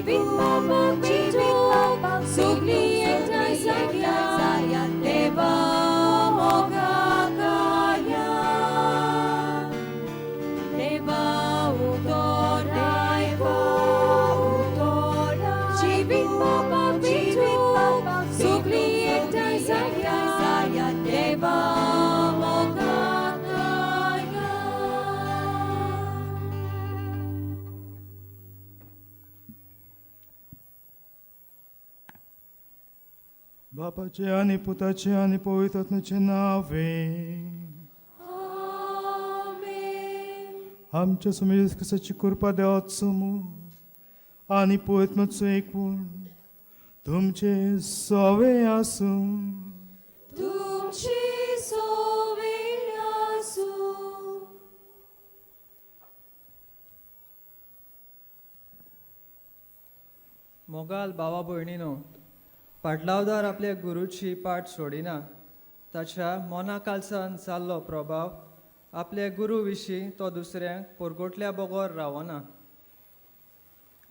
जिवीत पावपाक भेटूंक सगळीं एकठांय जाया देवा मोगाक या देवा उतर आयको जिवीत पावपाक भेटूंक सगळीं एकठांय जाया देवा मोगाक या. बापाचे आनी पुताचे आनी पवित्र आत्म्याचे नावे. आमेन. आमच्या स्वामी जेजू क्रिस्ताची कृपा, देवाचो मोग आनी पवित्र एकवण तुमचे सवे आसूं. तुमचे सोवे आसूं. मोगाल भावा भयणीनो, पाटलावदार आपल्या गुरूची पाट सोडिना. ताच्या मना कालसान जाल्लो प्रभाव आपल्या गुरू विशीं तो दुसऱ्यांक परगटल्या बगर रावना.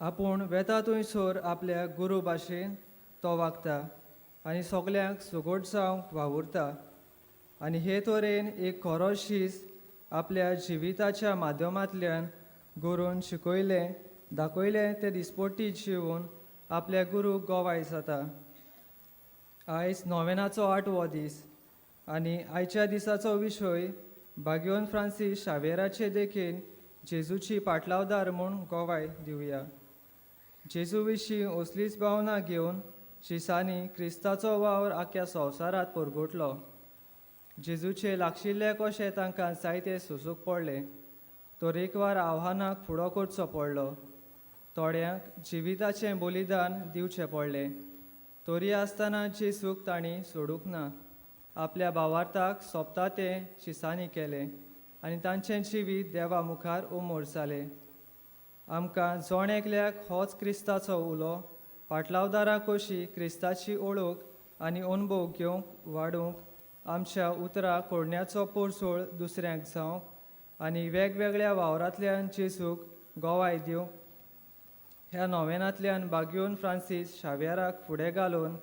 आपूण वेता थंयसर आपल्या गुरू भाशेन तो वागता आनी सगल्यांक सुगोट जावंक वावुरता आनी हे तरेन एक खरो शीस आपल्या जिविताच्या माध्यमांतल्यान गुरून शिकयलें दाखयलें तें दिसपट्टी जिवन आपल्या गुरूक गोवाय जाता. आयज नोवेनाचो आठवो दीस आनी आयच्या दिसाचो विशय भाग्योन फ्रांसीस शावेराचे देखीन जेजूची पाटलावदार म्हूण गोवाय दिवया. जेजू विशीं असलीच भावना घेवन शिसांनी क्रिस्ताचो वावर आख्या संवसारांत परगटलो. जेजूचे लागशिल्ले कशें तांकां जायते सोसूंक पडलें, तरेकवार आव्हानाक फुडो करचो पडलो, थोड्यांक जिविताचें बलिदान दिवचें पडलें, तरी आसतना जेजूक तांणी सोडूंक ना. आपल्या भावार्थाक सोंपता तें शिसांनी केलें आनी तांचें जिवीत देवा मुखार उमोर जालें. आमकां जण एकल्याक होच क्रिस्ताचो उलो पाटलावदारां कशी क्रिस्ताची ओळख आनी अणभव घेवंक वाडूंक, आमच्या उतरां कोडण्याचो पोरसोळ दुसऱ्यांक जावंक आनी वेगवेगळ्या वावरांतल्यान जेजूक गोवाय दिवंक ह्या नोवेनांतल्यान बाग्योन फ्रांसीस शाव्याराक फुडें घालून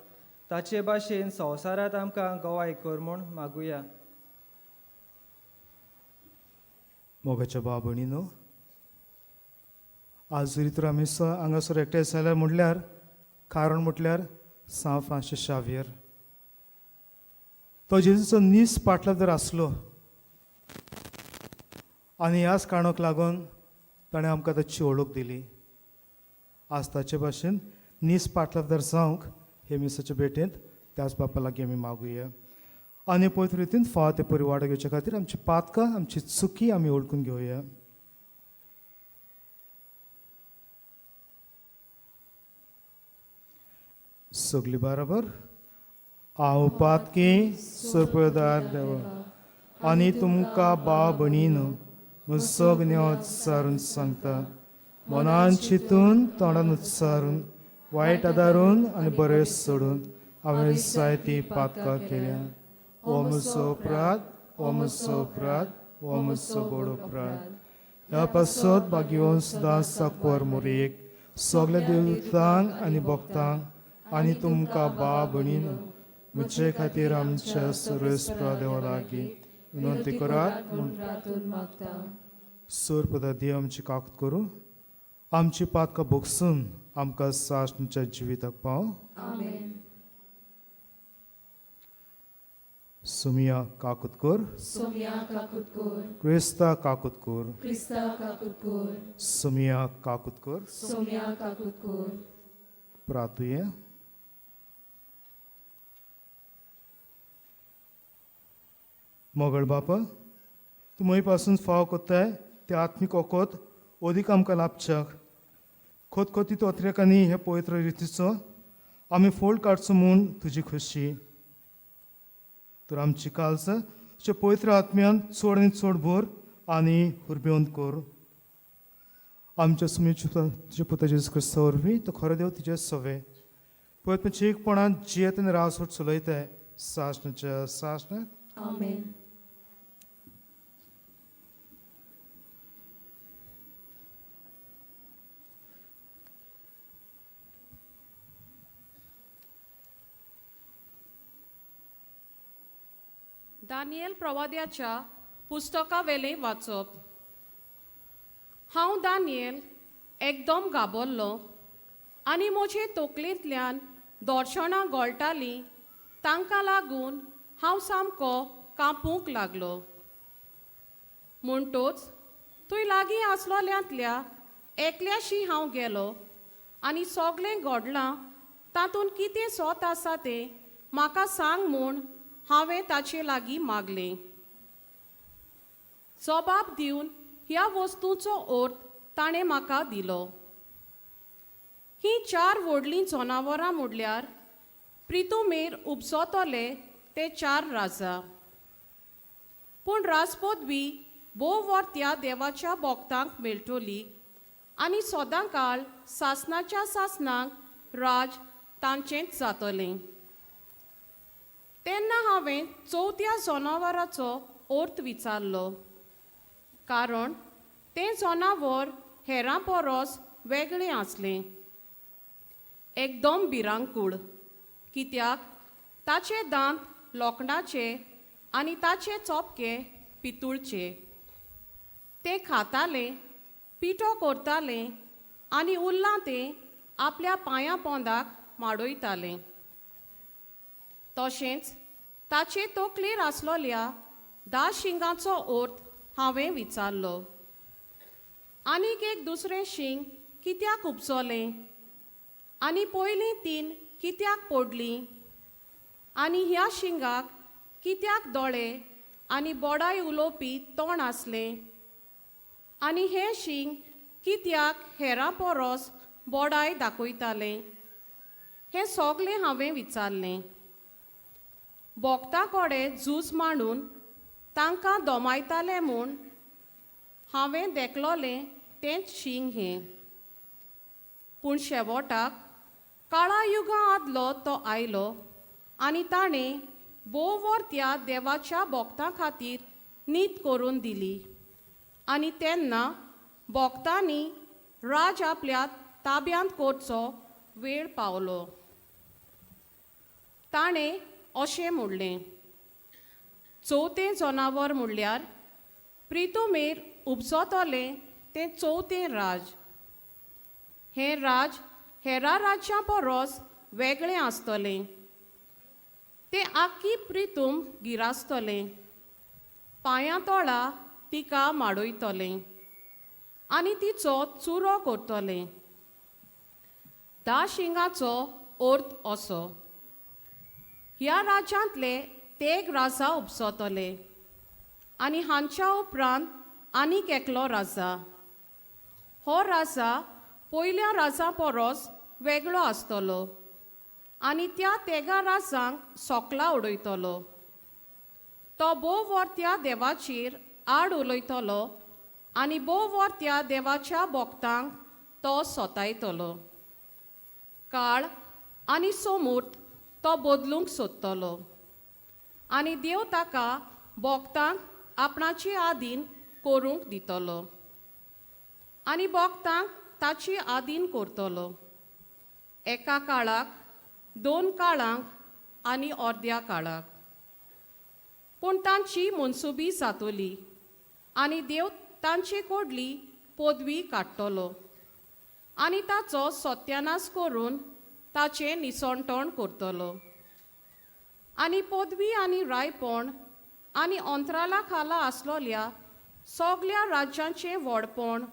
ताचे भाशेन संवसारांत आमकां गोवाय कर म्हूण मागुया. मोगाच्या भाव भयणीनो, आज जरी तर आमी हांगासर एकठांय जाल्यार म्हणल्यार कारण म्हटल्यार सांत फ्रांसीस शावियर. तो जेजूचो नीस पाटलावदार आसलो आनी ह्याच कारणाक लागून ताणें आमकां ताची वळख दिली. आज ताचे भाशेन नीस पाटलावदार जावंक हे मिसाचे भेटेंत त्याच बापा लागीं आमी मागुया आनी पवित्र रितीन फावो ते परी वांटो घेवचे खातीर आमची पातकां, आमची चुकी आमी वळखून घेवया. सगली बराबर. हांव पातकी सोपदार देवा आनी तुमकां भाव भयणीनो सगळें उच्चारून सांगता, मनान चिंतून, तोंडान उच्चारून, वायट आदारून आनी बरें सोडून हांवें जायतीं पातकां केल्या. हो म्हजो अपराध, हो म्हजो अपराध, हो म्हजो व्हड अपराध. ह्या पासत भाग्यवंत सदां साकवार मोरयेक, सगल्या देवतांक आनी भक्तांक आनी तुमकां भाव भयणीनो म्हजे खातीर आमच्या सर्वेस्परा देवा लागीं विनंती करात म्हूण प्रार्थून मागता. सोरपदा देव आमची काकत करूं, आमची पातकां भोगसून आमकां सासणाच्या जिविताक पाव. आमेन. सुमिया काकूत कर. सोम्या काकूत कर. क्रिस्ता काकूत कर. क्रिस्ता काकूत कर. सुमिया काकूत कर. सोम्या काकूत कर. प्रातुया. मोगळ बापा, तूं म्हय पासून फाव कोत्ताय ते आत्मीक ओकोत अदीक आमकां लाभच्याक खोतखोती तोत्रेकांनी हे पवित्र रितीचो आमी फोल्ड काडचो म्हूण तुजी खोशी. तर आमची कालसां तुज्या पवित्र आत्म्यान चड आनी चड भर आनी हुरबेवन कर. आमच्या सुमीच्या तुज्या पुता जेजू क्रिस्ता वरवीं, तो खरो देव तुजे सवे पवित्र एकपणान जियेत आनी राजवट चलयताय सासणाच्या सासणाक. आमेन. दानियल प्रवाद्याच्या पुस्तकावेलें वाचप. हांव दानियल एकदम घाबरलो आनी म्हजे तकलेंतल्यान दर्शनां गळटालीं तांकां लागून हांव सामको कांपूंक लागलो. म्हणटोच थंय लागीं आसलोल्यांतल्या एकल्याशी हांव गेलो आनी सगळें घडलां तातूंत कितें सोत आसा तें म्हाका सांग म्हूण हांवें ताचे लागीं मागलें. जबाब दिवन ह्या वस्तूचो अर्थ ताणें म्हाका दिलो. हीं चार व्हडलीं जनावरां म्हणल्यार प्रितुमेर उपजतले ते चार राजा. पूण राजपदवी भोव वर्त्या देवाच्या भक्तांक मेळटली आनी सदां काळ सासनाच्या सासनाक राज तांचेंच जातलें. तेन्ना हांवें चवथ्या जनावराचो अर्थ विचारलो, कारण तें जनावर हेरां परस वेगळें आसलें, एकदम भिरांकूळ, कित्याक ताचे दांत लोखणाचे आनी ताचे चोपके पितूळचे. तें खातालें, पिठो करतालें आनी उरलां तें आपल्या पांयां पोंदाक माडयतालें. तशेंच ताचे तकलेर आसलोल्या धा शिंगांचो अर्थ हांवें विचारलो. आनीक एक दुसरें शींग कित्याक उपजलें आनी पयलीं तीन कित्याक पडलीं आनी ह्या शिंगाक कित्याक दोळे आनी बोडाय उलोवपी तोंड आसलें आनी हें शींग कित्याक हेरां परस बोडाय दाखयतालें, हें सगलें हांवें विचारलें. भोक्ता कडेन झूज मांडून तांकां दोमायतालें म्हूण हांवें देखलोलें तेंच शींग हें. पूण शेवटाक काळा युगा आदलो तो आयलो आनी ताणें भोव वर्त्या देवाच्या भोक्तां खातीर नीत करून दिली आनी तेन्ना भोक्तांनी राज आपल्या ताब्यांत करचो वेळ पावलो. ताणें अशें म्हणलें, चवथें जनावर म्हणल्यार प्रितुमेर उपजतलें तें चवथें राज. हें राज हेरा राज्यां परस वेगळें आसतलें. तें आख्खी प्रितूम गिरासतलें, पांयां तोळा तिका माडयतलें आनी तिचो चुरो करतलें. धा शिंगाचो अर्थ असो, ह्या राज्यांतले तेग राजा उपसतले आनी हांच्या उपरांत आनीक एकलो राजा. हो राजा पयल्या राजा परस वेगळो आसतलो आनी त्या तेगा राजांक सोकला उडयतलो. तो भोव वर्त्या देवाचेर आड उलयतलो आनी भोव वर्त्या देवाच्या भोक्तांक तो सोतायतलो. काळ आनी सोमूर्त तो बदलूंक सोदतलो आनी देव ताका भोक्तांक आपणाचे आदीन करूंक दितलो आनी भोक्तांक ताची आदीन करतलो, एका काळाक, दोन काळांक आनी अर्द्या काळाक. पूण तांची मनसुबी जातली आनी देव तांचे कडली पदवी काडटलो आनी ताचो सत्यानाश करून ताचें निसणटण करतलो. आनी पदवी आनी रायपण आनी अंतराला खाला आसलोल्या सगल्या राज्यांचें व्हडपण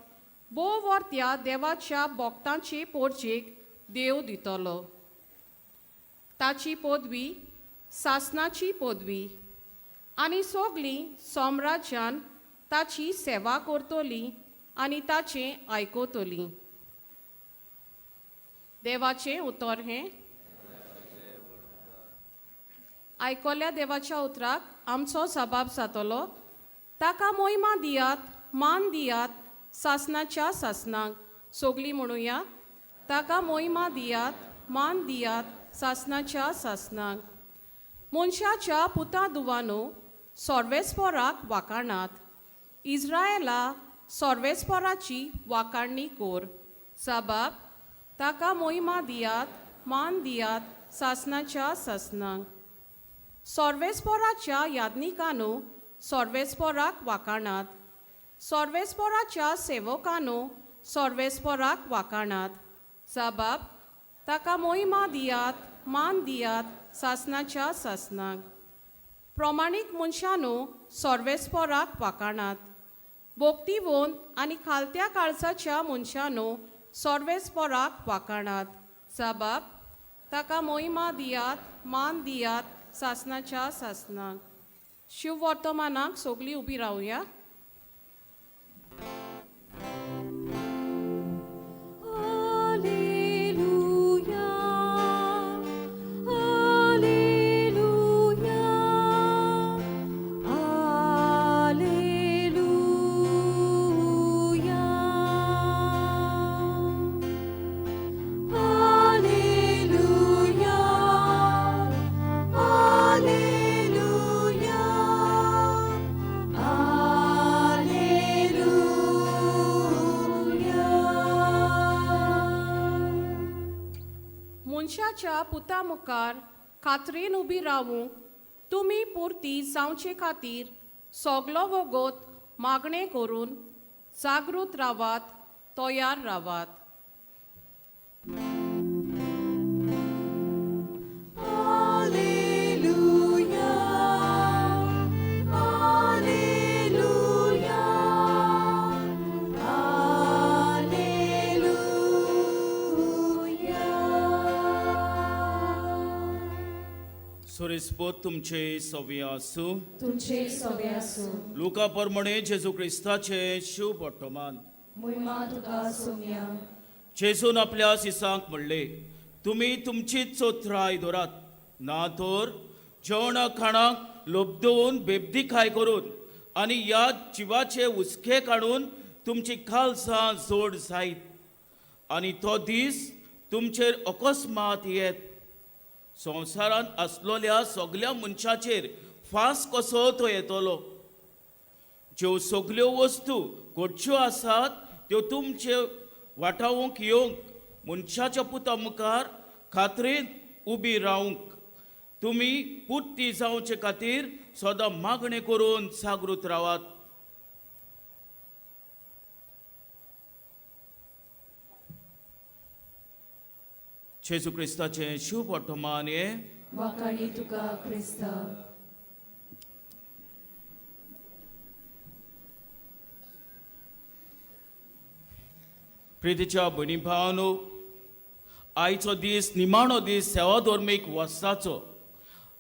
भोव वर्त्या देवाच्या भोक्तांचे पोरजेक देव दितलो. ताची पदवी सासनाची पदवी आनी सगलीं साम्राज्यान ताची सेवा करतली आनी ताचें आयकतलीं. देवाचें उतर हें. आयकल्या देवाच्या उतराक आमचो जबाब जातलो. ताका मोहिमा दियात, मान दियात सासनाच्या सासनाक. सगलीं म्हणुया, ताका मोहिमा दियात, मान दियात सासनाच्या सासनाक. मनशाच्या पुता दुवानो सर्वेस्पोराक वाकाणात, इज्रायला सर्वेस्पोराची वाकाणणी कोर. जबाब, ताका मोहिमा दियात, मान दियात सासनाच्या सासनाक. सोर्वेस्पोराच्या यादनिकांनो सोर्वेस्पोराक वाकाणात. सोर्वेस्पोराच्या सेवकांनो सोर्वेस्पोराक वाकाणात. साबाब ताका मोहिमा दियात, मान दियात सासनाच्या सासनाक. प्रमाणीक मनशांनो सोर्वेस्पोराक वाकाणात. बोगतीवोन आनी खालत्या काळजाच्या मनशांनो सोर्वेस्पोराक वाकाणात. साबाब ताका मोहिमा दियात, मान दियात सासनाच्या सासनाक. शिववर्तमानाक सगळीं उबी रावया. Alleluia, Alleluia, Alleluia, Alleluia, Alleluia, Alleluia. मनशाच्या पुता मुखार खात्रेन उबी रावूंक तुमी पुरती जावचे खातीर सगलो वगत मागणें करून जागृत रावात, तयार रावात. Alleluia, Alleluia, Alleluia. सुरेस्पोत तुमचे सवे आसूं. तुमचे सवे आसूं. लुका प्रमाणे जेजू क्रिस्ताचे शुभ वर्तमान. मोहिमा तुका सोम्या. जेजून आपल्या सिसांक म्हणले, तुमी तुमची चोथराय धरात, ना तर जेवणा खाणाक लोबदोवन बेबदीखाय करून आनी ह्या जिवाचे हुस्के काडून तुमची खालसां जोड जायत आनी तो दीस तुमचेर अकस्मात येत. संवसारांत आसलोल्या सगल्या मनशाचेर फास कसो तो येतलो. ज्यो सगल्यो वस्तू घडच्यो आसात त्यो तुमचे वाटावंक येवंक मनशाच्या पुता मुखार खात्रेन उबी रावंक तुमी पुर्ती जावचे खातीर सदां मागणें करून जागृत रावात. जेजू क्रिस्ताचें शुभ वर्तमान हें. वाखाणी तुका क्रिस्ता. प्रितीच्या भयणी भावानो, आयचो दीस निमाणो दीस सेवा धर्मीक वर्साचो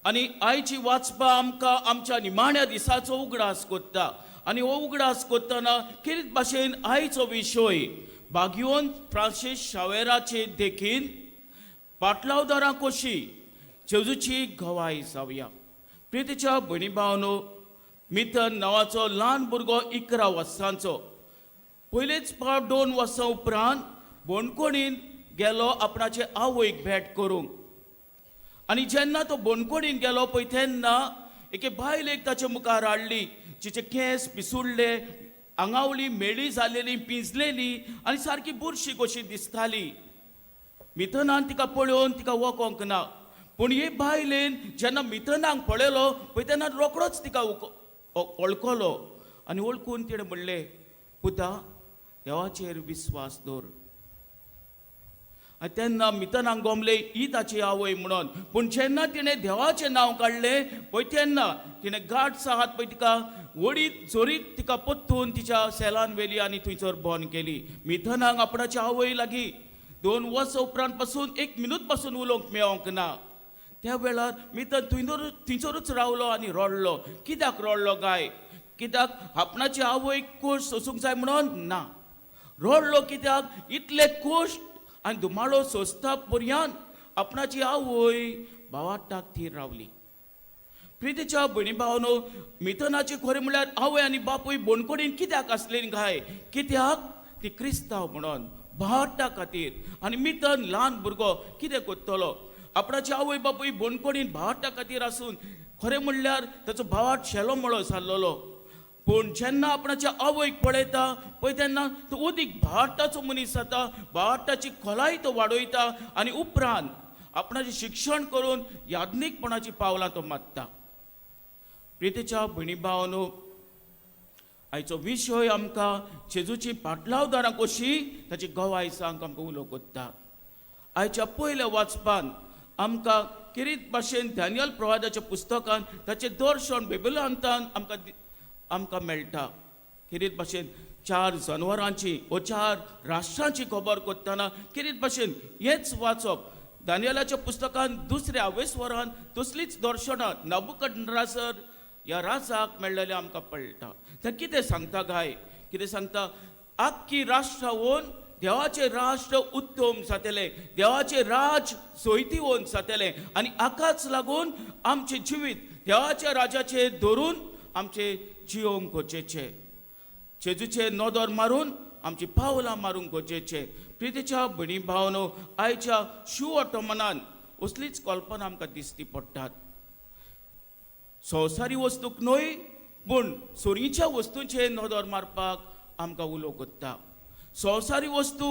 आनी आयची वाचपा आमकां आमच्या निमाण्या दिसाचो उगडास कोत्ता आनी हो उगडास कोत्तना कितें भाशेन आयचो विशय बागियोन फ्रांसीस शावेराचे देखीन पाटलावदारां कशी जेजूची गवाय जावया. प्रितीच्या भयणी भावानो, मिथन नांवाचो ल्हान भुरगो 11 वर्सांचो पयलेच फावट 2 वर्सां उपरांत बोणकोणीन गेलो आपणाचे आवयक भेट करूंक. आनी जेन्ना तो बोणकोणीन गेलो पळय तेन्ना एके बायलेक ताचे मुखार हाडली जिचे केंस पिसुडले, आंगावली मेळी जालेली, पिंजलेली आनी सारकी बुरशी कशी दिसताली. मिथनान तिका पळोवन तिका वकोंक ना, पूण हे बायलेन जेन्ना मिथनाक पळयलो पळय तेन्ना रोकडोच तिका वळखलो आनी वळखून तिणें म्हणलें, पुता देवाचेर विस्वास दवर. आनी तेन्ना मिथनाक गोमले ही ताची आवय म्हणून. पूण जेन्ना तिणें देवाचें नांव काडलें पळय तेन्ना तिणें गांठ आहात पळय तिका वडीत जोरीत तिका परतून तिच्या सेलान व्हेली आनी थंयसर बंद केली. मिथनाक आपणाच्या आवय लागीं 2 वर्सां उपरांत पासून 1 मिनूत पासून उलोवंक मेळोंक ना. त्या वेळार मिथन थंयसरूच रावलो आनी रडलो. कित्याक रडलो काय? कित्याक आपणाची आवय कोश सोसूंक जाय म्हणून ना. रडलो कित्याक इतले कोश्ट आनी धुमाळो सोंसता पर्यंत आपणाची आवय भावाटाक थीर रावली. प्रितीच्या भयणी भावानो, मिथनाची खरें म्हणल्यार आवय आनी बापूय बोणकोडीन कित्याक आसली काय? कित्याक ती क्रिस्तांव म्हणून भावाटा खातीर. आनी मिथन ल्हान भुरगो कितें करतलो? आपणाची आवय बापूय बोणकोडीन भावाटा खातीर आसून खरें म्हणल्यार ताचो भावाट शेलो मळो जाल्लोलो. पूण जेन्ना आपणाच्या आवयक पळयता पळय तेन्ना तो अदीक भावाटाचो मनीस जाता, भावाटाची खोलाय तो वाडयता आनी उपरांत आपणाचें शिक्षण करून याज्ञीकपणाची पावलां तो मारता. प्रितीच्या भयणी भावांनो, आयचो विशय आमकां जेजूची पाटलावदारां कशी ताची गवाय सांग आमकां उलो कोत्ता. आयच्या पयल्या वाचपान आमकां किरीत भाशेन डॅनियल प्रवादाच्या पुस्तकान ताचें दर्शन बेबीलांतान आमकां मेळटा. किरीत भाशेन 4 जनवरांची वो 4 राष्ट्रांची खबर करतना किरीत भाशेन हेच वाचप दानियलाच्या पुस्तकान दुसऱ्या अवेस्वरान तसलीच दर्शनां नबुकदनेझर ह्या राजाक मेळ्ळेलें आमकां पळटा. तर कितें सांगता गाय, कितें सांगता, आख्खी राष्ट्रां देवाचें राष्ट्र उत्तम जातलें, देवाचें राज सोयतीवन जातलें आनी हाकाच लागून आमचें जिवीत देवाच्या राजाचेर धरून आमचें जियोंक गरजेचें, जेजूचेर नदर मारून आमची पावलां मारूंक गरजेचें. प्रितीच्या भयणी भावनो, आयच्या शू ऑटोमनान असलीच कल्पना आमकां दिसती पडटात. संवसारी वस्तूक न्हय पूण सोरीच्या वस्तूंचेर नदर मारपाक आमकां उलो कोत्ता. संवसारी वस्तू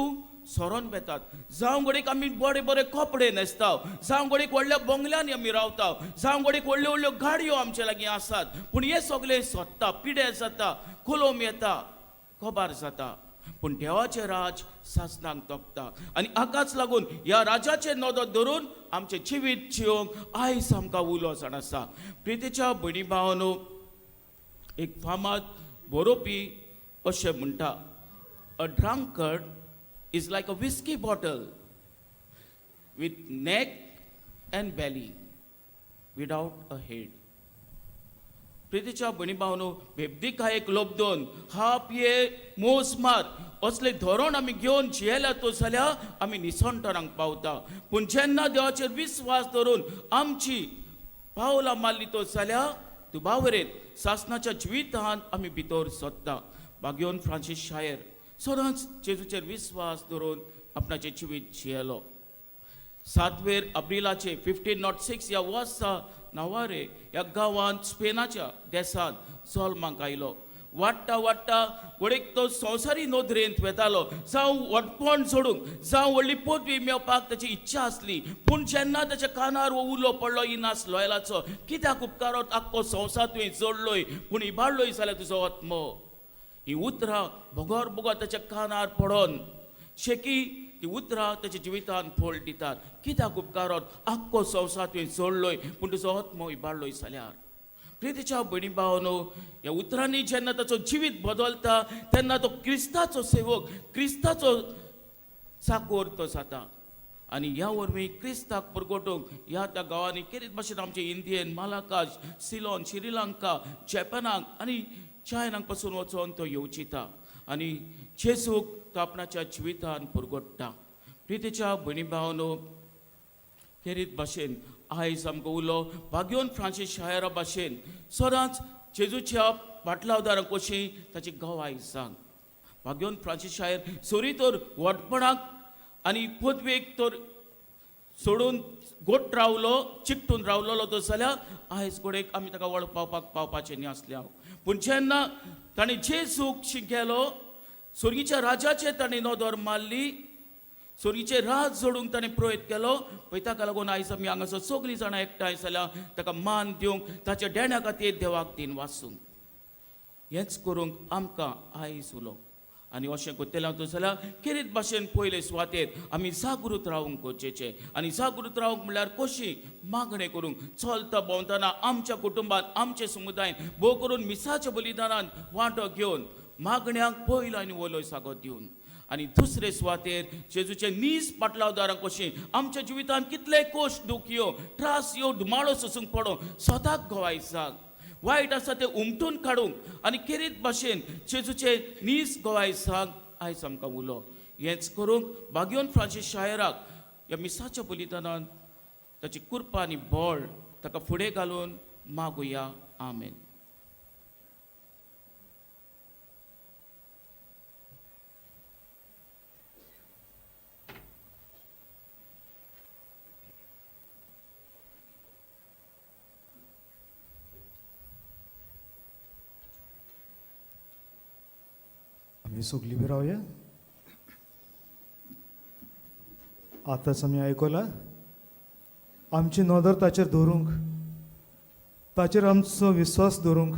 सरोन वेतात, जावं घडयेक आमी बरे बरे कपडे न्हेसता, जावं घडयेक व्हडल्या बंगल्यांनी आमी रावता, जावं घडयेक व्हडल्यो व्हडल्यो गाडयो आमचे लागीं आसात, पूण हें सगळें सोदता, पिड्यार जाता, कोलोम येता, खबर जाता. पूण देवाचें राज सासणाक तोपता आनी हाकाच लागून ह्या राजाचें नदर धरून आमचें जिवीत जियोंक आयज आमकां उलो जाण आसा. प्रितीच्या भयणी भावांनो, एक फामाद बरोवपी अशें म्हणटा, a drunkard is like a whiskey bottle with neck and belly without a head. प्रितीच्या भयणी भावनो, बेबदीकायेक लोबदोन हा पिये मोस मार असलें धोरण आमी घेवन जियेल्या तो जाल्यार आमी निसणटणाक पावता. पूण जेन्ना देवाचेर विस्वास धरून आमची पावलां मारली तो जाल्यार दुबावरेत सासणाच्या जिवितांत आमी भितर सोदता. बागयोन फ्रांसीस शायर सदांच जेजूचेर विस्वास धरून आपणाचें जिवीत जियेलो. 7 एप्रिलाचे 1506 ह्या वर्सा नावारे ह्या गांवांत स्पेनाच्या देसांत जल्माक आयलो. वाडटा वाडटा घडयेक तो संवसारी नदरेंत वेतालो, जावं व्हडपण जोडूंक, जावं व्हडली पदवी मेळपाक ताची इच्छा आसली. पूण जेन्ना ताच्या कानार हो उलो पडलो इनास लोयलाचो, कित्याक उपकारत आख्खो संवसार तुवें जोडलोय पूण इबाडलोय जाल्यार तुजो आत्मो, ही उतरां बगर बगर ताच्या कानार पडोन शेकी ती उतरां ताच्या जिवितान फोल दितात. कित्याक उपकारत आख्खो संवसार तुवें जोडलोय पूण तुजो आत्मो इबाडलोय जाल्यार. प्रितीच्या भयणी भावानो, ह्या उतरांनी जेन्ना ताचो जिवीत बदलता तेन्ना तो क्रिस्ताचो सेवक, क्रिस्ताचो चाकोर तो जाता आनी ह्या वरवीं क्रिस्ताक परगटूंक ह्या त्या गांवांनी केरीत भाशेन आमचे इंडियन, मालाकाश, सिलोन, श्रीलंका, जपानाक आनी चायनाक पासून वचोन तो येवचिता आनी जेजूक तो आपणाच्या जिवितान परगट्टा. प्रितीच्या भयणी भावानो, खेरीत भाशेन आयज आमकां उलो भाग्योन फ्रांसीस शायरा भाशेन सदांच जेजूच्या पाटलावदारां कशी ताची गवाय सांग. भाग्योन फ्रांसीस शायर सरी तर व्हडपणाक आनी पदवेक तर सोडून गोट रावलो, चिकटून रावलोलो तो जाल्यार आयज घडयेक आमी ताका वळपावपाक पावपाचें न्ही आसलें हांव. पूण जेन्ना ताणें जेजूक शिकयलो, स्वर्गीच्या राजाचेर ताणें नदर मारली, स्वर्गीचें राज जोडूंक ताणें प्रयत्न केलो, पळय ताका लागून आयज आमी हांगासर सगळीं जाणां एकठांय जाल्या ताका मान दिवंक, ताच्या देण्या खातीर देवाक दिन वासूंक. हेंच करूंक आमकां आयज उलो आनी अशें करतलें हांव जाल्यार खेरीत भाशेन पयले सुवातेर आमी जागृत रावूंक गरजेचें. आनी जागृत रावंक म्हणल्यार कशी मागणें करूंक, चलता भोंवतना आमच्या कुटुंबांत, आमच्या समुदायान, भोव करून मिसाच्या बलिदानान वांटो घेवन मागण्यांक पयलो आनी वयलो सागो दिवन, आनी दुसरे सुवातेर जेजूचे नीज पाटलावदारां कशी आमच्या जिवितांत कितले कोश दुख यो, त्रास यो, धुमाळो सोसूंक पडो, स्वताक गवाय सांग वायट आसा तें उमटून काडूंक आनी खेरीत भाशेन जेजूचे नीज गवाय सांग आयज आमकां उलो. हेंच करूंक बागयोन फ्रांसीस शायराक ह्या मिसाच्या बलिदानान ताची कृपा आनी बळ ताका फुडें घालून मागुया. आमेन. आमी सगळीं बी रावया. आतांच आमी आयकलां आमची नदर ताचेर दवरूंक, ताचेर आमचो विस्वास दवरूंक.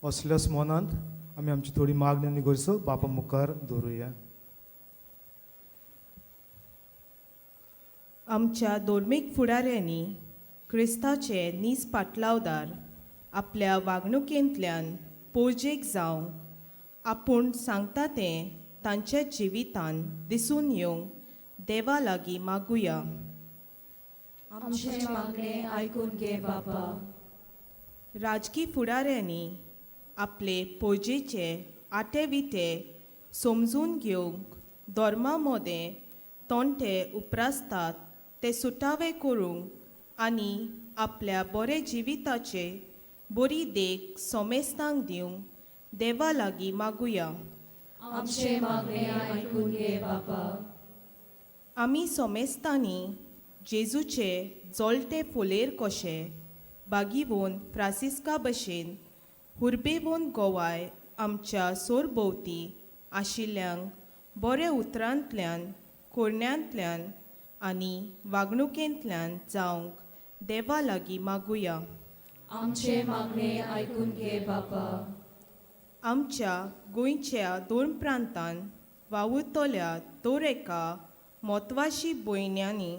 असल्याच मनांत आमी आमची थोडी मागणी आनी गरजो बापा मुखार दवरुया. आमच्या धर्मीक फुडाऱ्यांनी क्रिस्ताचे नीज पाटलावदार आपल्या वागणुकेंतल्यान पोळजेक जावंक, आपूण सांगता तें तांच्या जिवितान दिसून येवंक देवा लागीं मागुया. आमचें मागणें आयकून घे बापा. राजकी फुडाऱ्यांनी आपले पोळजेचे आटे विटे समजून घेवंक धर्मा मदें तोंटे उप्रासतात ते सुटावे करूंक आनी आपल्या बरे जिविताचे बरी देख सोमेस्तांक दिवंक देवा लागीं मागुया. आमचें मागणें आयकून घे बापा. आमी सोमेस्तांनी जेजूचे जोलते फोलेर कशे बागीवोन फ्रांसिस्का भशेन हुर्बेवोन गोवाय आमच्या सोरभोंवती आशिल्ल्यांक बऱ्या उतरांतल्यान, कोरण्यांतल्यान आनी वागणुकेंतल्यान जावंक देवा लागीं मागुया. आमचें मागणें आयकून घे बापा. आमच्या गोंयच्या दोन प्रांतान वावुरतल्या दर एका म्हत्वाशी भयण्यांनी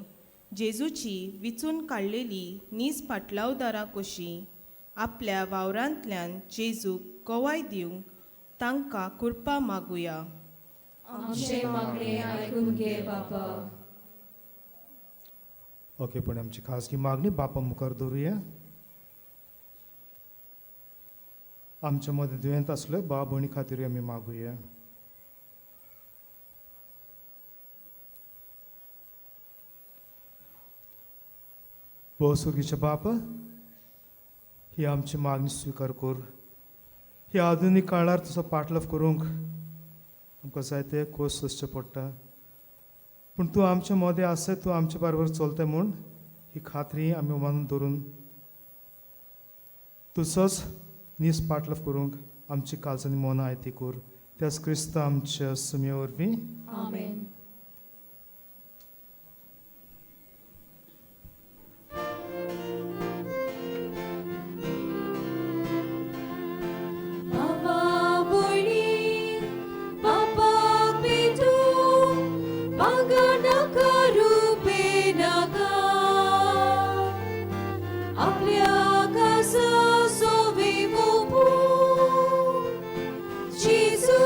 जेजूची विचून काडलेली नीज पाटलावदारां कशी आपल्या वावरांतल्यान जेजूक गवाय दिवंक तांकां कृपा मागुया. आमचें मागणें आयकून घे बापा. ओके, पण आमची खाजगी मागणी बापा मुखार दवरुया. आमच्या मदें दुयेंत आसले बाब भयणी खातीरूय आमी मागुया. भोवसुगीच्या बापा, ही आमची मागणी स्विकार कर. ह्या आधुनीक काळार तुजो पाटलाव करूंक आमकां जायते खोस सोंसचे पडटा, पूण तूं आमच्या मदें आसा, तूं आमच्या बरोबर चलता म्हूण ही खात्री आमी मानून धरून तुजोच नीस पाटलाव करूंक आमची काळजांनी मनां आयती कर. त्याच क्रिस्ता आमच्या सुमये वरवीं. आमेन. बाबा भयणी बापाक भेटूंक मागण नाका रुपे नाका, आपल्या कासा सोबी मोपूंक जेजू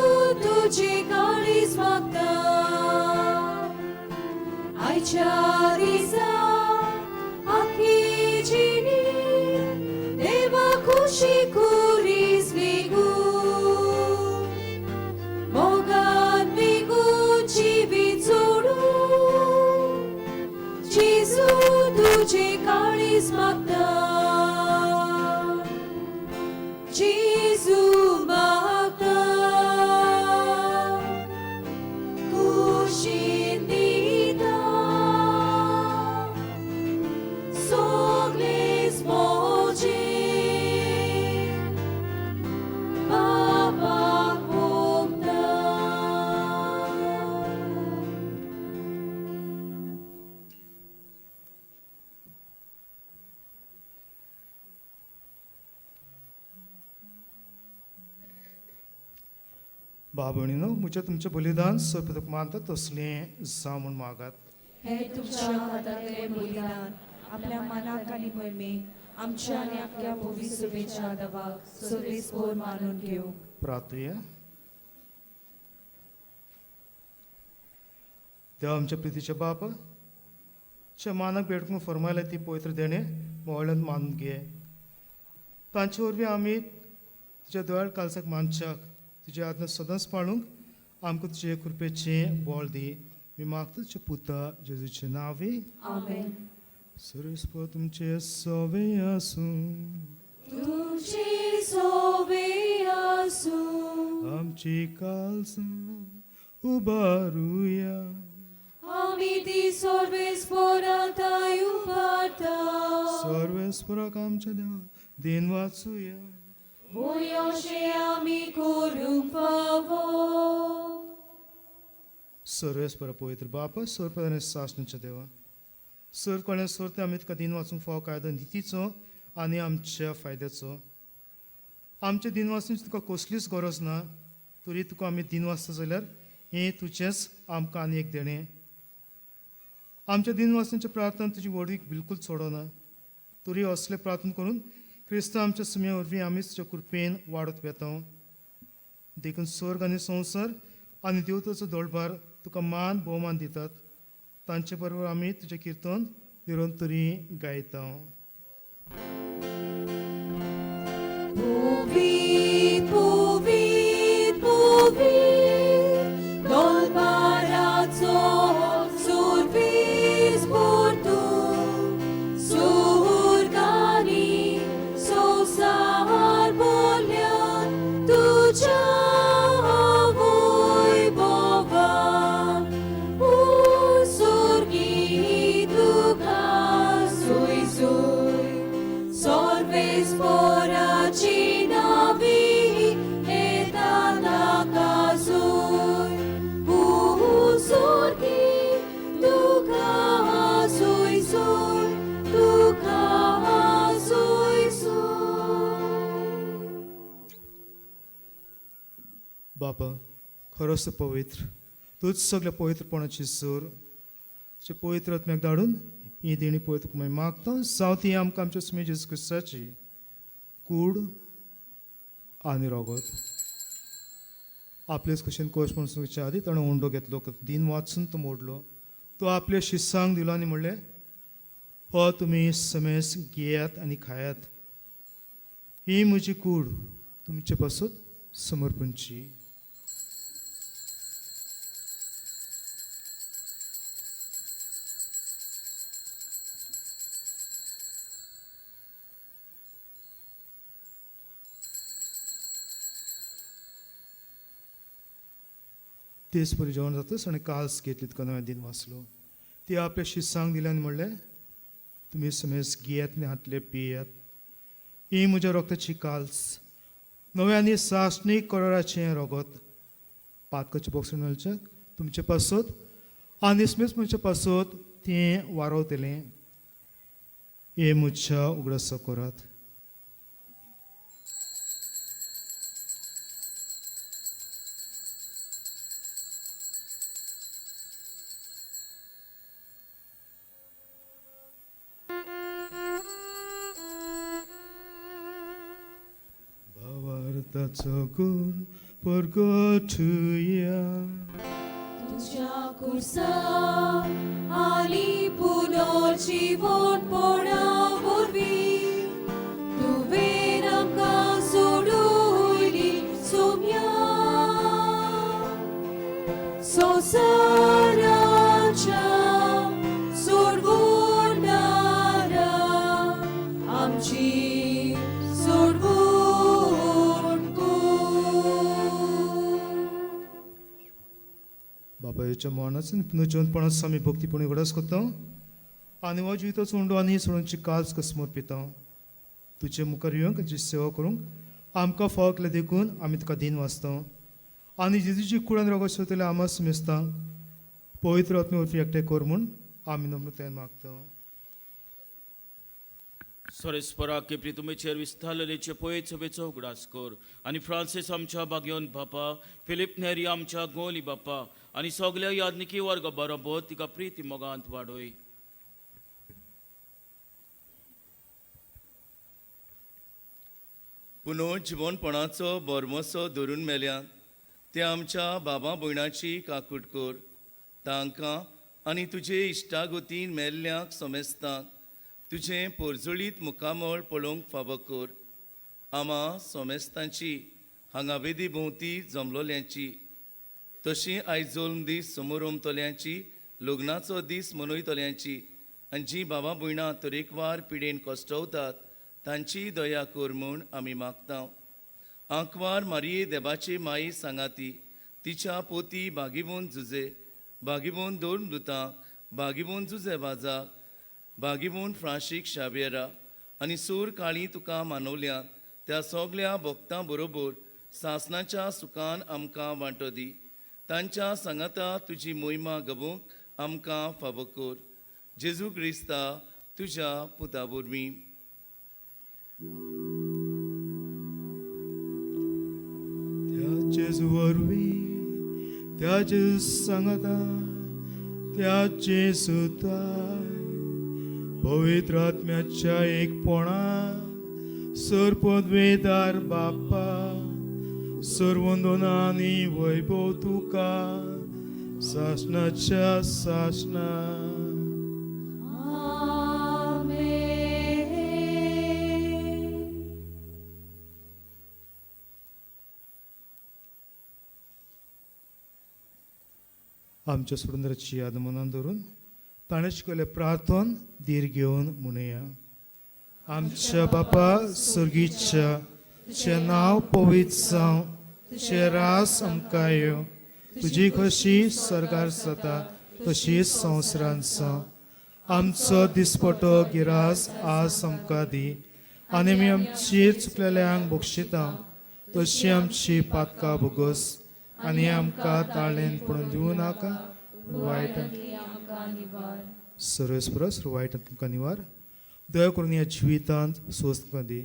तुजें काळीज मागता. आयच्या दिसा आखी जिणी देवा खुशी खुरीस वेगू, मोगान वेगू जिवीत सोडून जेजू तुजें काळीज मागता. जेजू मागता कुशीन दिता सगळेच मोजे बापाक भोगता. भाव भयणीनो, म्हजें तुमचें बलिदान सोंपें मानता तसलें जावं म्हूण मागात. हे तुमच्या हातांतलें बलिदान आपल्या मनाक आनी मोहिमेक आमच्या आनी आख्या भोवी सुबेच्या दवाक सर्वीस कोर मानून घेवंक. प्रार्थुया. देवा आमच्या प्रितीच्या बापा, च्या मानाक भेटूंक फरमायल्या ती पवित्र देणें मोवळ्यान मानून घे. तांचे वरवीं आमी तुज्या दोळ्यार कालसाक मानच्याक तुज्या आज्ञा सदांच पाळूंक आमकां तुजे कृपेचें बळ दी. मी मागता तुज्या पुता जेजूचें नांवी. आमेन. सर्वेस्पर तुमचें सवे आसूं. तुमचे सोबे आसूं. आमची कालसां उबारुया. आमी ती सर्वेस्पराताय उबारता. सर्वेस्पराक आमच्या देवा दिन वाचुया. भुंय आमी करूंक फावो. सर्वेस्पर पवित्र बापा, सर्वप्रधान सासणाच्या देवा, सर कळ्ळें सर ते आमी तुका दिन वाचूंक फावो कायदो नितीचो आनी आमच्या फायद्याचो. आमच्या दिन वाचूंक तुका कसलीच गरज ना, तरी तुका आमी दिन वाचता जाल्यार हें तुजेंच आमकां आनी एक देणें. आमच्या दिन वाचनाच्या प्रार्थना तुजी व्हडवीक बिलकूल सोडना, तरी असलें प्रार्थना करून क्रिस्तांव आमच्या सुम्या वरवीं आमीच तुज्या कृपेन वाडत वेता. देखून स्वर्ग आनी संवसार आनी देवताचो दोळभार तुका मान भोवमान दितात. तांचे बरोबर आमी तुजें किर्तन निरंतरी गायता. Puvit, puvit, puvit, dolparaचो सुरवीस पुरतू, सुरगानी संवसार बोल्यांत तुज्या वैभवान, सुर्गी तुका सुय सुय, सर्वेस्पराची नावी येता ताका सूय, सुर्गी तुका सुय सुय, तुका सुय सुय. बापा खरोच तूं पवित्र, तूंच सगल्या पवित्रपणाची सूर. तुजे पवित्र आत्म्याक धाडून ही देणी पवित्र मागता जावं ती आमकां आमच्या सुमे जेजू क्रिस्ताची कूड आनी रोगत. आपलेच कुशीन कोश म्हणून सांगच्या आदी ताणें उंडो घेतलो, दिन वाचून तो मोडलो, तो आपल्या शिस्सांक दिलो आनी म्हणलें, हो तुमी समेस घेयात आनी खायात, ही म्हजी कूड तुमचे पासून समर्पणची. तेच परी जेवण जातच आनी काल्स घेतली तुका नवें दिन वाचलो, ती आपल्या शिस्सांक दिले आनी म्हणलें, तुमी समेस घेयात आनी हातले पियात, ही म्हज्या रोगताची काल्स, नव्या आनी सासणीक कराराचें रोगत, पातकाचें बोक्स मेळचें तुमचे पासत आनी समेस म्हज्या पासत तें वारवतलें. हे म्हज्या उगडास करात. भावार्थाचो गुण परगटुया. तुज्या कुर्सा आनी पुनर्जीवनपणा वरवीं तुवें आमकां सोडयली सोम्या, संवसाराच्या सोडवणारा आमची सोडवण कर. बापायच्या मरणाचो आनी पुनर्जीवनपणाचो आमी भक्तीपणी उगडास करता आनी हो जिविताचो उंडो आनी सोडूनची काल्स समर्पिता. तुजे मुखार येवंक तुजी सेवा करूंक आमकां फावो केलें देखून आमी तुका दिन वाचता आनी जेजूची कुडान रोगत सोदतले आमा समेस्तांक पवित्र आत्मे वरवीं एकठांय कर म्हूण आमी नम्रतायेन मागता. सरेस्परा केपरी तुमेचेर विस्तारलेचे पळयत सभेचो उगडास कर आनी फ्रांसीस आमच्या बागयोन बापा, फिलीप नेरी आमच्या गोली बापा आनी सगल्या यादनिकी वर्ग बरोबर तिका प्रिती मोगांत वाडय. पुनर्जिवनपणाचो बरमसो धरून मेल्यात ते आमच्या बाबा भयणाची काकूट कर, तांकां आनी तुजे इश्टागतीन मेल्ल्यांक समेस्तांक तुजें पोरजोळीत मुखामळ पळोवंक फावो कर. आमा सोमेस्तांची हांगा वेदी भोंवती जमलोल्यांची, तशी आयज जल्म दीस समोरमतल्यांची, लग्नाचो दीस मनयतल्यांची आनी जीं बाबा भयणां तरेकवार पिडेन कश्टवतात तांची दया कर म्हूण आमी मागता. आंकवार मारिये देवाची माई सांगाती, तिच्या पोती बागीबोन जुजे, बागीबोन दोन दुतांक, बागीबोन जुजे बाजाक, बागीबोन फ्रांशीक शाव्येरा आनी सूर काळी तुका मानवल्या त्या सगल्या भक्तां बरोबर सासणाच्या सुखान आमकां वांटो दी. तांच्या सांगाता तुजी मोहिमा गबोवंक आमकां फावो कर. जेजू क्रिस्ता तुज्या पुता वरवीं. त्या जेजू वरवीं, त्या जेजू सांगता, त्या जेजूताय पवित्र आत्म्याच्या एकपणा सर्पद्वेदार बाप्पा सर्वंदना आनी वैभव तुका सासणाच्या सासणा. आमेन. आमच्या सुरेंद्राची याद मनान धरून ताणें शिकयलें प्रार्थन धीर घेवन म्हणुया. आमच्या बापा सर्गीच्या, तुजें नांव पवित्र जावं, तुजें रास आमकां येवं, तुजी खोशी सर्गार जाता तशीच संवसारांत जावं. आमचो दिसपटो गिरास आज आमकां दी आनी आमी आमची चुकलेल्यांक बक्षिता तशी आमची पातकां भोगोस आनी आमकां ताळेन पडून दिवं नाका वायट सर्वेस्परस वायट तुमकां निवार. दया करून ह्या जिवितांत सोस तुमकां दी.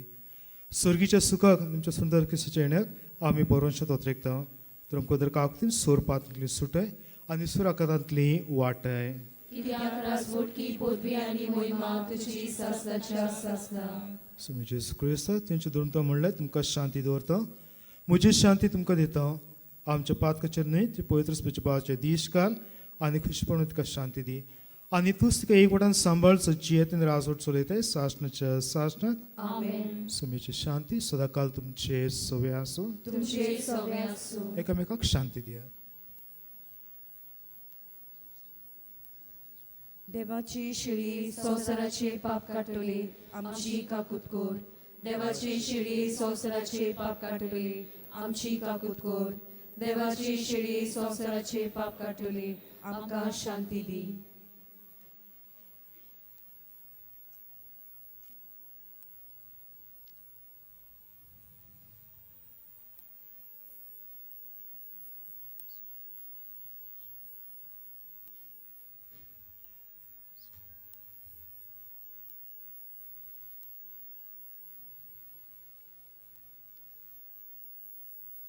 सर्गीच्या सुखाक तुमच्या सुंदर क्रिस्ताच्या येण्याक आमी बरोवनशें तोतरेकता. तर आमकां दर काकतीन सोरपांतली सुटय आनी सुराकातांतली वाटय. कित्याक राजवटकी पदवी आनी मोहिमा तुजी सासणाच्या सासणा. स्वामी जेजू क्रिस्त तेंचे धरून म्हणलें तुमकां शांती दवरता, म्हजी शांती तुमकां दिता. आमच्या पातकाचेर न्हय ती पवित्र बाचे दीस काल आनी खुशपण तुका शांती दी आनी तूंच तुका एक वटान सांबाळ जियेत आनी राजवट चलयताय सासणाच्या सासणाक. आमेन. स्वामीची शांती सदांकाल तुमचे सवे आसूं. तुमचे सवे आसूं. एकामेकाक शांती दिया. देवाची शिळी संवसाराचे पाप काडटली आमची काकूत कर. देवाची शिळी संवसाराचे पाप काडटली आमची काकूत कर. देवाची शिळी संवसाराचे पाप काडटली आमकां शांती दी.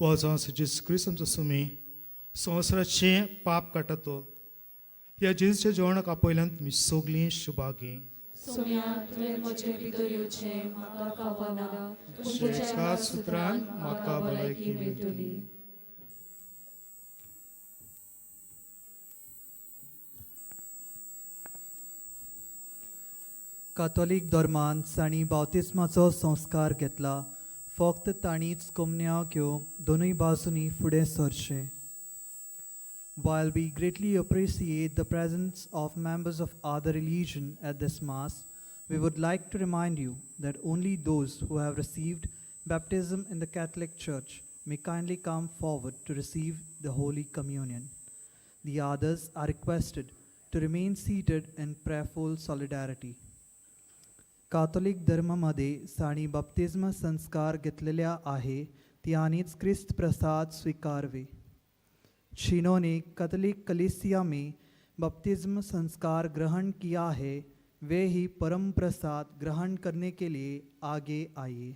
हो जावन जेजू क्रिस्त आमचो सुमी संवसाराचें पाप काडटा तो ह्या जेजूच्या जेवणाक आपयल्यान तुमी सगळीं शुभागी. सोम्या, तुवें म्हजे भितर येवचें म्हाका फावना, पूण तुज्या एका सुत्रान म्हाका भलायकी मेळटली. कातोलीक धर्मान जांणी बावतिस्माचो संस्कार घेतला फक्त तांणीच कोमन्या घेवंक दोनूय बाजूंनी फुडें सरचें. While we greatly appreciate the presence of members of other religion at this Mass, we would like to remind you that only those who have received baptism in the Catholic Church may kindly come forward to receive the Holy Communion. The others are requested to remain seated in prayerful solidarity. Catholic धर्मामध्ये जांणी बाप्तिज्म संस्कार घेतलेल्या आहे त्यांनीच क्रिस्त प्रसाद स्वीकारवे. जिन्होंने Catholic कलीसिया में बपतिस्म संस्कार ग्रहण किया है वे ही परम प्रसाद ग्रहण करने के लिए आगे आइए.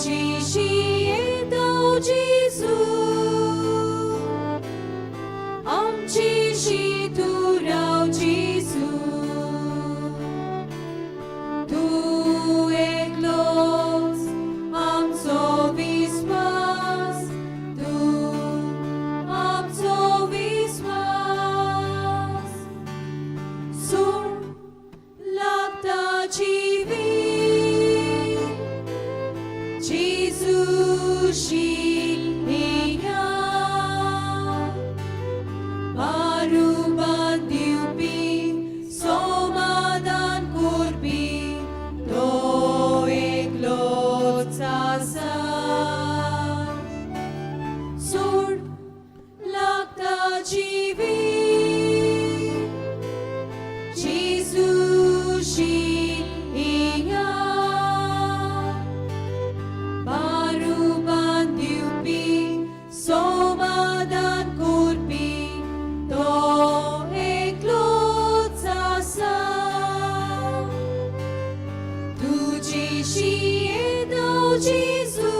तुजीशी येता जेजू, आमचीशी तूं राव जेजू. तूं एकलोच आमचो विस्वास, तूं आमचो विस्वास. सूर लागता जिवीत जेजूशी या, बारुबान दिवपी, समाधान करपी तो एकलोच आसा. सूर लागता जिवीत जेजूशी या, बारुबान दिवपी, समाधान करपी तो एकलोच आसा. तुजीशी येता जेजू,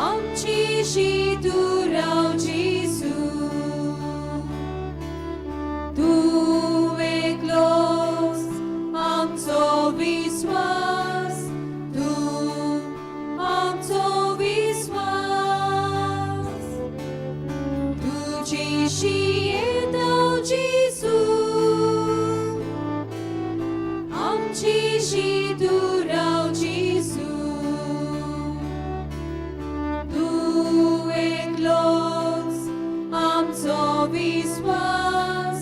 आमचीशी तूं राव जेजू. तूं एकलोच आमचो विस्वास, तूं आमचो विस्वास. तुजीशी येता जेजू, आमचीशी तूं राव जेजू. तूं एकलोच आमचो विस्वास,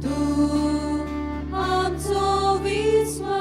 तूं आमचो विस्वास.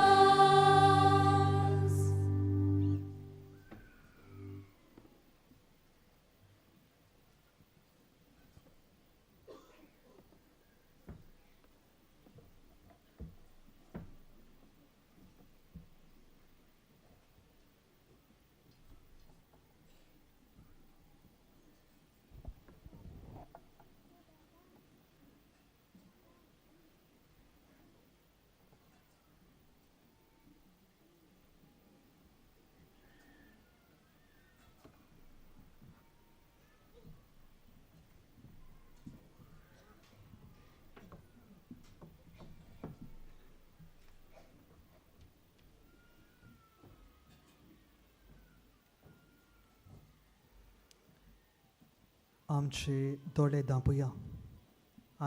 आमचे दोळे धांपुया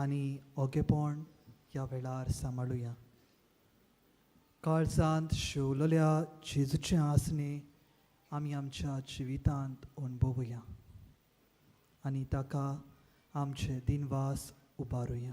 आनी ओगेपण ह्या वेळार सांबाळुया. काळजांत शिवलेल्या जेजूचें आसणें आमी आमच्या जिवितांत अणभवुया आनी ताका आमचे दिनवास उबारुया.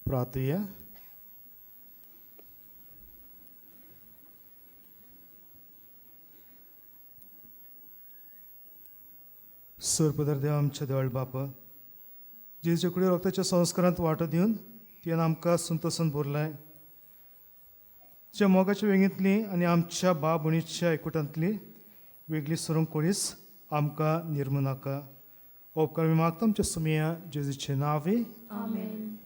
प्रार्थुया. सोरपदर देव आमच्या देवळ बाप, जेजूच्या कुडी रक्ताच्या संस्कारांत वांटो दिवन तुवें आमकां संतोसान भरलाय. तुज्या मोगाच्या वेंगेंतली आनी आमच्या भाव भयणीच्या एकवटांतली वेगळी सरूंक कोणीच आमकां निर्मू नाका. उपकार आमी मागता आमच्या सुमया जेजूचे नांवे. आमेन.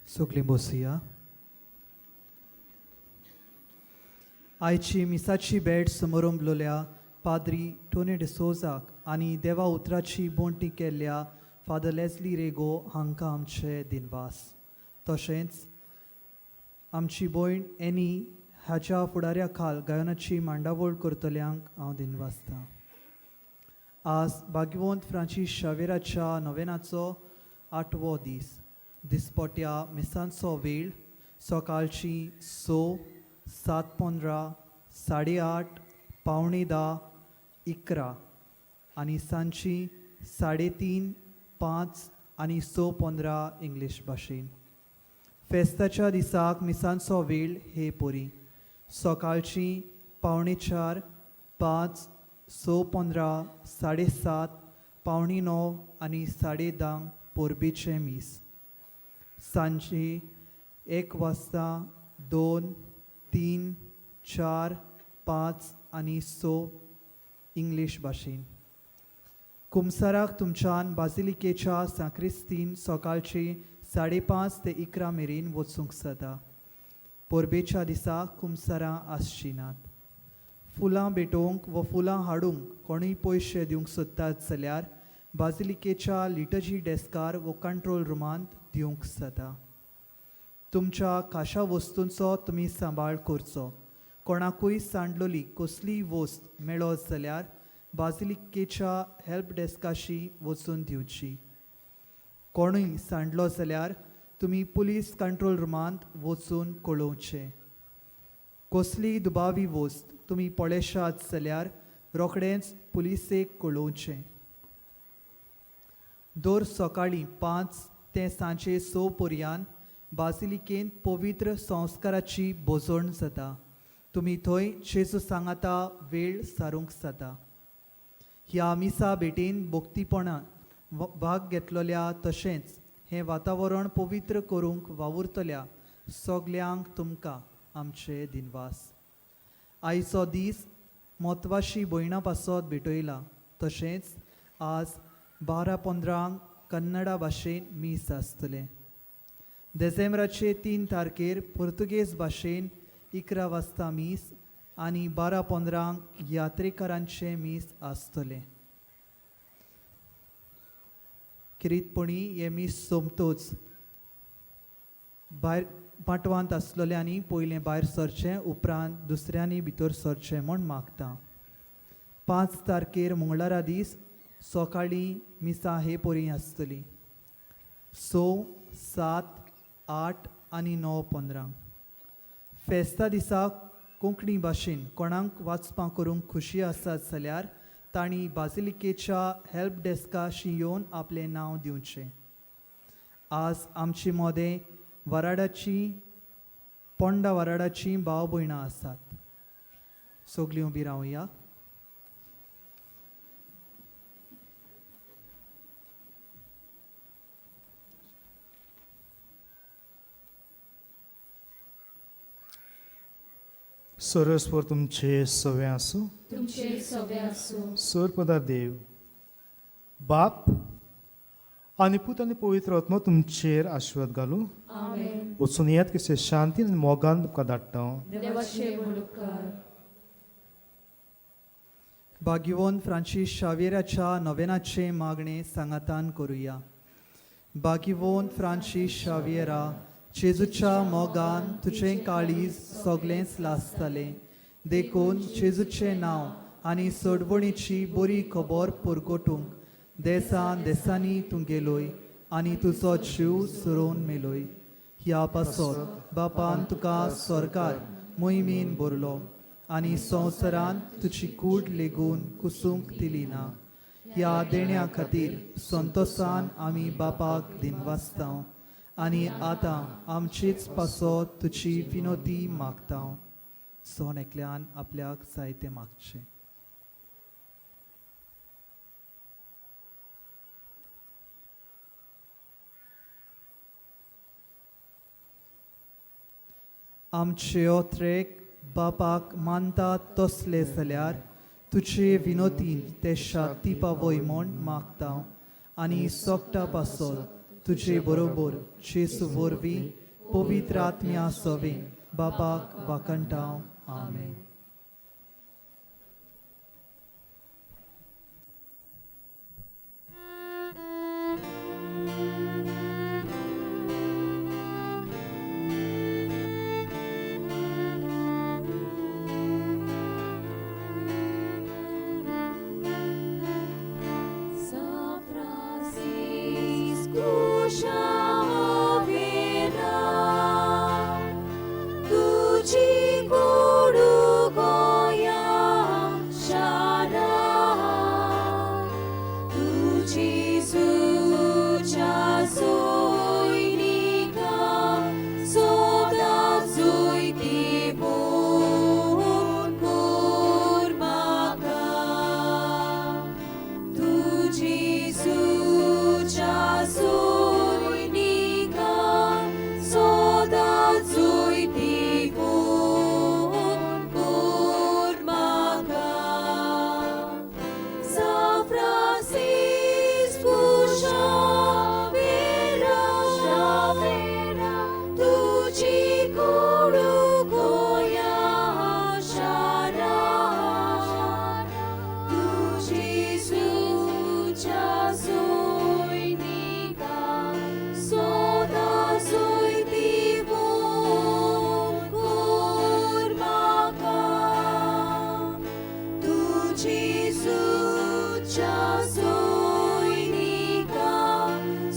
सगलीं बसुया. आयची मिसाची भेट समोरंबलोल्या पाद्री टोनी डिसोजाक आनी देवा उतराची बोंटी केल्ल्या फादर लेस्ली रेगो हांकां आमचे दिनवास. तशेंच आमची भयण एनी हाच्या फुडाऱ्या खाल गायनाची मांडावळ करतल्यांक हांव दिनवासतां. आज भाग्यवंत फ्रांसीस शावेराच्या नोवेनाचो आठवो दीस. दिसपट्या मिसांचो वेळ सकाळची 6, 7:15, 8:30, 9:45, 11 आनी सांजची 3:30, 5 आनी 6:15 इंग्लीश भाशेन. फेस्ताच्या दिसाक मिसांचो वेळ हे परी सकाळची 3:45, 5, 6:15, 7:30, 8:45 आनी 10:30 परबेचें मीस. सांजची 1 वाजता, 2, 3, 4, 5 आनी 6 इंग्लीश भाशेन. कुमसाराक तुमच्यान बाजिलिकेच्या सांक्रिस्तीन सकाळची 5:30 ते 11 मेरेन वचूंक जाता. परबेच्या दिसा कुमसारां आसचीं नात. फुलां भेटोवंक वा फुलां हाडूंक कोणूय पयशे दिवंक सोदतात जाल्यार बाजिलिकेच्या लिटर्जी डेस्कार वा कंट्रोल रुमांत दिवंक जाता. तुमच्या खाशा वस्तूंचो तुमी सांबाळ करचो. कोणाकूय सांडलोली कसलीय वस्त मेळत जाल्यार बाजिलिकेच्या हेल्प डेस्काशी वचून दिवची. कोणूय सांडलो जाल्यार तुमी पुलीस कंट्रोल रुमांत वचून कळोवचें. कसलीय दुबावी वस्त तुमी पळयशात जाल्यार रोखडेंच पुलिसेक कळोवचें. दर सकाळीं 5 ते सांजे 6 पर्यंत बासिलिकेंत पवित्र संस्काराची भोजवण जाता. तुमी थंय जेजू सांगाता वेळ सारूंक जाता. ह्या मिसा भेटीन भक्तीपणान भाग घेतलेल्या तशेंच हें वातावरण पवित्र करूंक वावुरतल्या सगल्यांक तुमकां आमचे दिनवास. आयचो दीस म्हत्वाशी भयणां पासत भेटयला. तशेंच आज 12:15 कन्नडा भाशेन मीस आसतलें. देसेंब्राचे 3 तारखेर पुर्तुगेज भाशेन 11 वाजता मीस आनी 12:15 यात्रेकारांचें मीस आसतलें. किरीतपणी हें मीस सोंपतोच भायर पाटवांत आसलेल्यांनी पयलें भायर सरचें, उपरांत दुसऱ्यांनी भितर सरचें म्हूण मागता. 5 तारखेर मंगळारा दीस सकाळीं मिसां हे परी आसतली 6, 7, 8 आनी 9:15. फेस्ता दिसा कोंकणी भाशेन कोणाक वाचपां करूंक खुशी आसात जाल्यार तांणी बाजिलिकेच्या हेल्प डेस्काशी येवन आपलें नांव दिवचें. आज आमचे मदें वराडाची पोंडा वराडाची भाव भयणां आसात. सगलीं उबी रावया. सरस्वर तुमचे सवे आसूं. तुमचे सवे आसूं. सरपदार देव बाप आनी पूत आनी पवित्र आत्मो तुमचेर आशिर्वाद घालूं. आमेन. वचून येत कशें शांतीन आनी मोगान तुमकां धाडटा. देवाचे व्हड उपकार. भाग्यवंत फ्रांसीस शावेराच्या नोवेनाचें मागणें सांगातान करुया. भाग्यवंत फ्रांसीस शावेरा, जेजूच्या मोगान तुजें काळीज सगळेंच लासतालें, देखून जेजूचें नांव आनी सोडवणीची बरी खबर पुरगोटूंक देसान देसांनी तूं गेलोय आनी तुजो जीव सरोवन मेलोय. ह्या पासत बापान तुका सरकार मोहिमेन भरलो आनी संवसारांत तुजी कूड लेगून कुसूंक दिली ना. ह्या देण्या खातीर संतोसान आमी बापाक दिनवासता आनी आतां आमचीच पासत तुजी विनोती मागता. सोन एकल्यान आपल्याक जाय तें मागचें. आमचे ओत्रेक बापाक मानता तसले जाल्यार तुजे विनोतीन ते शाती पावय म्हूण मागता आनी सोकटा पासत तुजे बरोबर जेसू वरवीं पवित्र आत्म्या सवें बापाक वाखणटा. आमेन. San Francisco Xavier, तुझी कोडू गोया शारा, तुझी सुच्या सोयनिका सोदा जोयती बोन कोर म्हाका. तुझी सुच्या सोयनिका सोदा जोयती बोन कोर म्हाका. San Francisco Xavier, तुझी कोडू गोया शारा, तुझी सुच्या सोयनिका सोदा जोयती बोन कोर म्हाका. तुझी सुच्या सोयनिका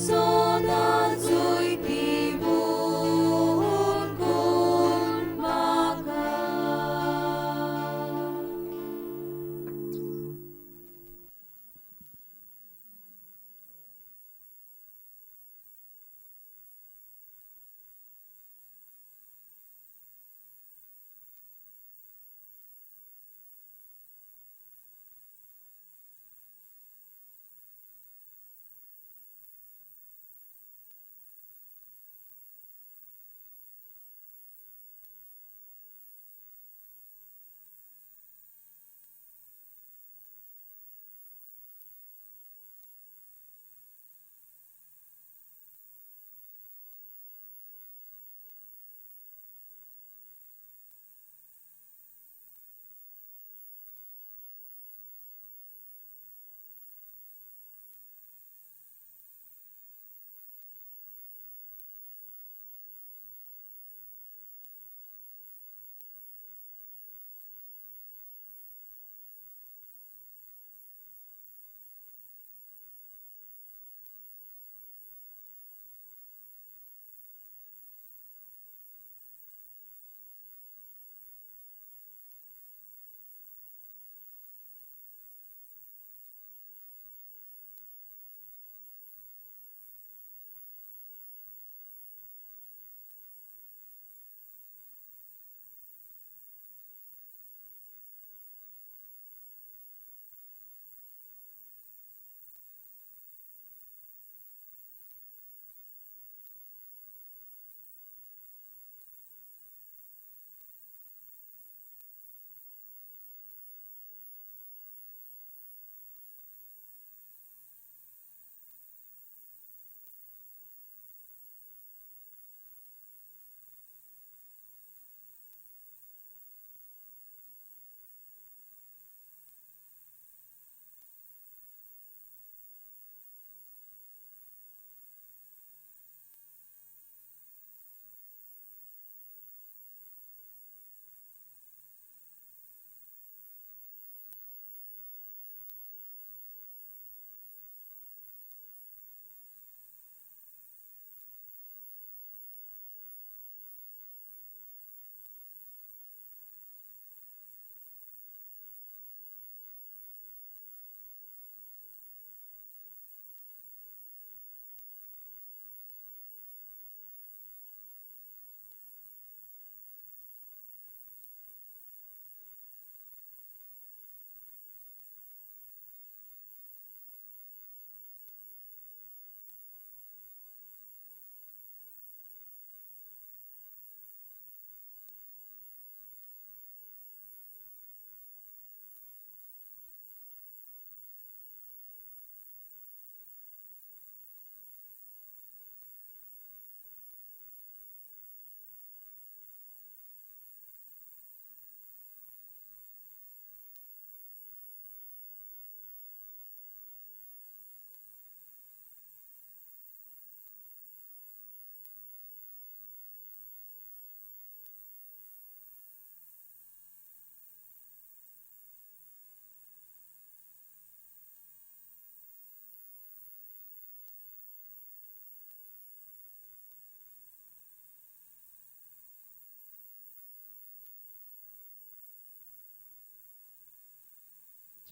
सोदा जोयती बोन कोर म्हाका.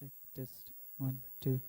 Check, test, 1, 2.